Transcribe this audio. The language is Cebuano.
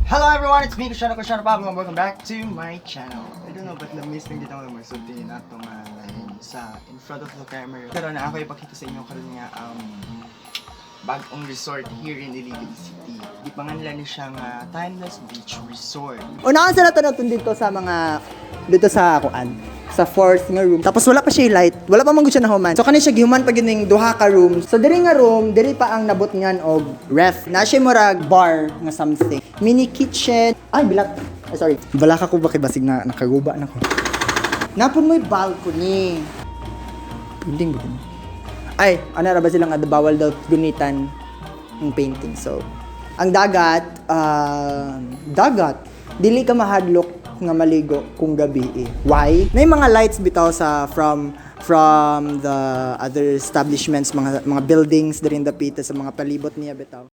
Hello everyone, it's me, Cristiano Cristiano Pablo, and welcome back to my channel. I don't know, but na-miss lang dito ako magsulti na ito nga line sa in front of the camera. Pero na ako ipakita sa inyo karon nga bagong resort here in Iligan City. Di pa nga nila ni siya nga Timeless Beach Resort. Unahan sa nato natin dito sa mga dito sa kuan sa fourth nga room. Tapos wala pa siya light. Wala pa man gud siya nahuman. So kani siya gihuman pa gyud ning duha ka room. So diri nga room, diri pa ang nabutngan og ref. Na siya murag bar nga something. Mini kitchen. Ay, bilat. Ay, sorry. Bala ka ko ba kay basig na nakaguba na ko. Napon mo'y balcony. Painting ba yun? Ay, ano ra ba sila nga bawal daw gunitan ng painting. So, ang dagat, dagat, dili ka mahadlok nga maligo kung gabi eh. Why? May mga lights bitaw sa from the other establishments, mga buildings diri dapita sa mga palibot niya bitaw.